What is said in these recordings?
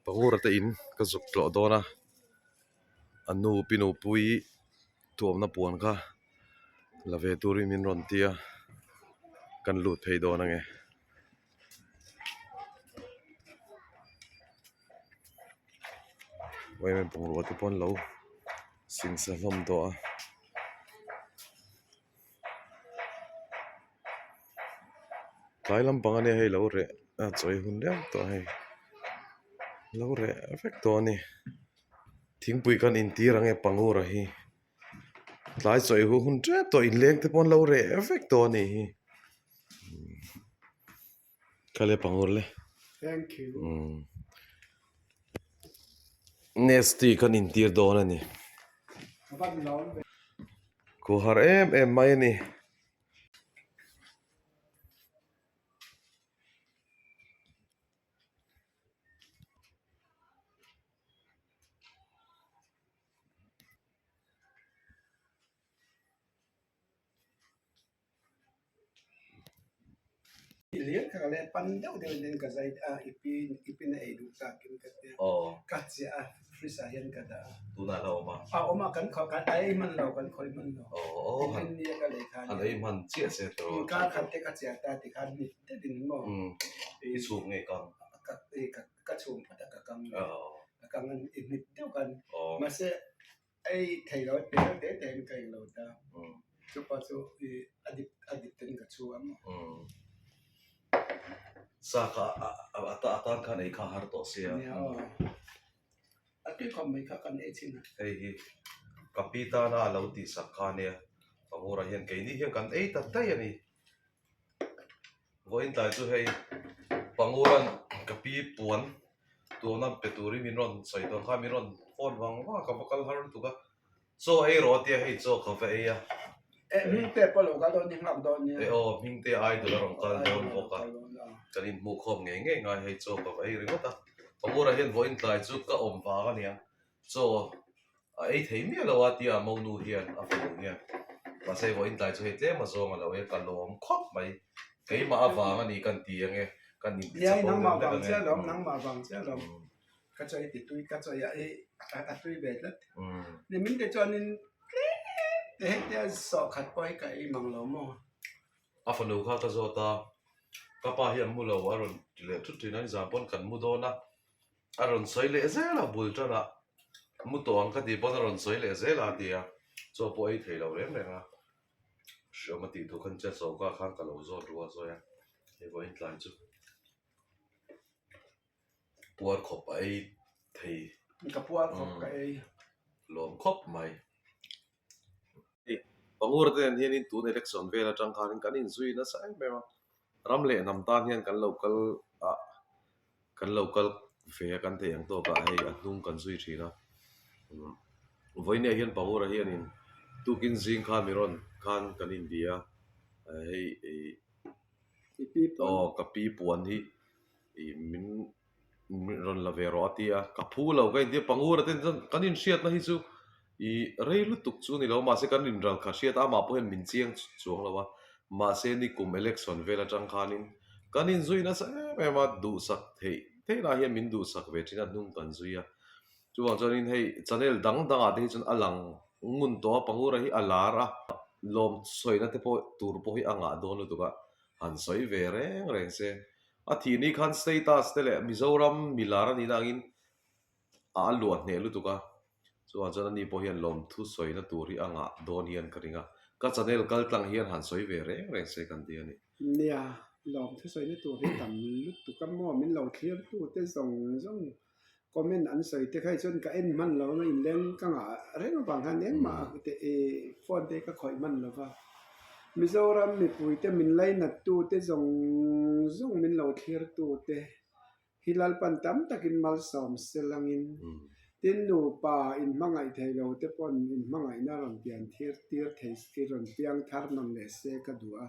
Pangura te in ka zuk tlawh dawn a a nu pi nupui tuamna puan kha la ve turin min rawn ti a kan lut phei dawn ange. Vawiin bungrua te pawh an lo singsa hlawm tawh a. Tlai lampang ania hei lo reh a chawi hun reng tawh a hei lo reh vek tawh a ni thingpui kan intir ang e pangura hi tlai chawi hun tep tawh inleng te pawh an lo reh vek tawh a nih hi kha le pangur le Thank you. Nesty kan intir dawn a ni. Khaw har em em mai a ni. I lian kha le pan deuh deuh in ka zai a i pi i pin a ei duh tak in ka tia ka chiah a fridge ah hian ka dah a. Tunah la awm a? A awm a kan khaw kan a ei hman lo kan khawih hman lo. Aw In nia ka lei khan. Han ei hman chiah se tawh. In kar khat te ka chiah ta ti khan mit deuh in maw. I chhum ngei kang? Ka ka chhum phawt a ka kang ka kang a i mit deuh khan mahse Ei thei lo te te te in ka englo ta. Chupa chu i a dip a dip ten ka chhu a maw. Sa kha a a tan khan ei kha a har tawh sia. Nia aw. A tui khawp mai kha kan ei chin a. Hei hi ka pi tana a lo tihsak kha ania. Pangurah hian keini hian kan ei ta daih a ni. Vawiin tlai chu hei Panguran ka pi puan tuamna pe turin min rawn sawi dawn kha min rawn phone vang vang a ka va kal har lutuk a chaw ei rawh a tia hei chaw ka va ei a. Eh Hmingte pawh lo kal dawn ni nghak dawn nia. Eh aw Hmingte idol a rawn kal dawn bawk a kan inhmuh khawm ngei ngei ngai hei chaw ka va ei ringawt a Pangura hian vawiin tlai chu ka awm vang a nia Chaw a ei thei miah lo a tia monu hian a fanu hian mahse vawiin tlai chu hei tlem a zawng a lo e ka lawm khawp mai keimah avang a ni kan ti ang e kan inti chak lo deuh hlek ang e nangmah vang chiah lo ka chawi ti tui ka chawi a ei a tui ve tlat ni min te chuanin tlem te hei te sawh khat pawh hi ka ei mang lo maw a fanu kha ka zawt a ka pa hian mu lo a rawn ti leh thut thin a nizan pawn kan mu dawn a. A rawn sawi leh zel a bul tanah mu tawh ang ka tih pawn a rawn sawi leh zel a a ti a, chaw pawh ei thei lo reng reng a, hriawm a tih thu khan chet zawh kha khan ka lo zawt ru a sawi a, hei vawiin tlai chu puar khawp a ei thei. Ka puar khawp ka ei. Lawm khawp mai. Hei Pangura te nen hianin tun election vel atang khanin kan inzui nasa em em a, ram leh hnam tan hian kan lo kal a kan lo kal ve a kan theih ang tawk ah hei a hnung kan zui thin a vawinia hian Pangura hianin tukin zing khan mi rawn khan kan inbia a hei ih aw ka pi puan hi ih min rawn la ve rawh a ti a, ka phu lo ka inti a, Pangura te chuan kan inhriatna hi chu ih rei lutuk chu a ni lo mahse kan inral kha hriat a amah pawh hian min chiang chuang lo a, mahse nikum election vel atang khanin kan inzui nasa em em a, duhsak theih theihna hian min duhsak ve thin a hnung kan zui a, chuvang chuanin hei channel dang dangah te hi chuan a lang ngun tawh a, Pangura hi a lar a, lawm sawina te pawh tur pawh hi a ngah dawn lutuk a, han sawi ve reng reng se. A thih ni khan status te leh Mizoram milar a nihna angin a a luah hneh lutuk a, chuvang chuan ani pawh hian lawmthu sawina tur hi a ngah dawn hian ka ring a, ka channel kal tlang hian han sawi ve reng reng se kan ti a ni. Nia, lawmthu sawina tur hi tam lutuk a maw, min lo thlir tu te zawng zawng comment an sawi te kha hi chuan ka en hman lo a, inleng ka ngah reng avang khan engmah phone te ka khawih hman lo va, Mizoram mipui te min lainat tu te zawng zawng min lo thlir tu te hi Lalpan tam takin malsawm se langin tin nupa inhmangaih thei lo te pawn inhmangaihna rawn pian thir tir thei rawn piang thar nawn leh se ka duh a.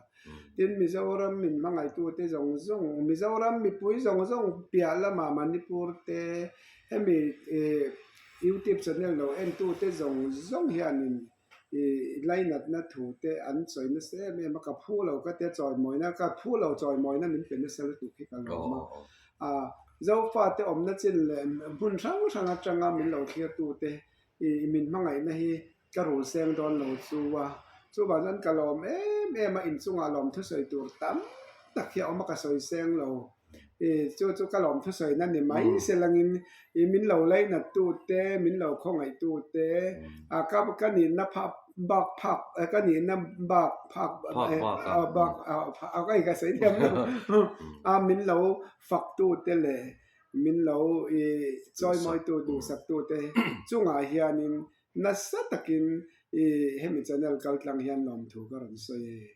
Tin, Mizoram min hmangaihtute zawng zawng, Mizoram mipui zawng zawng piah lamah Manipur te hemi YouTube channel lo entute zawng zawng hianin ih lainatna thu te an sawi nasa em em a, ka phu lo ka tia chawimawina ka phu lo chawimawina min pe nasa lutuk hi ka lawm a. Zofate awmna chin leh hmun hrang hrang atanga min lo thlirtute i min hmangaihna hi ka rul seng dawn lo chu a. Chuvang chuan ka lawm em em a, inchungah lawm thusawi tur tam tak hi a awm a, ka sawi seng lo. I chu chu ka lawm thusawina ni mai se langin i min lo lainat tu te, min lo khawngaih tu te, a ka ka nihna phak bak phak ka nihna bak phak bak a ka ka sawi thiam lo a min lo fak tu te leh min lo i chawimawi tu duhsak tu te chungah hianin nasa takin i hemi channel kaltlang hian lawmthu ka rawn sawi e.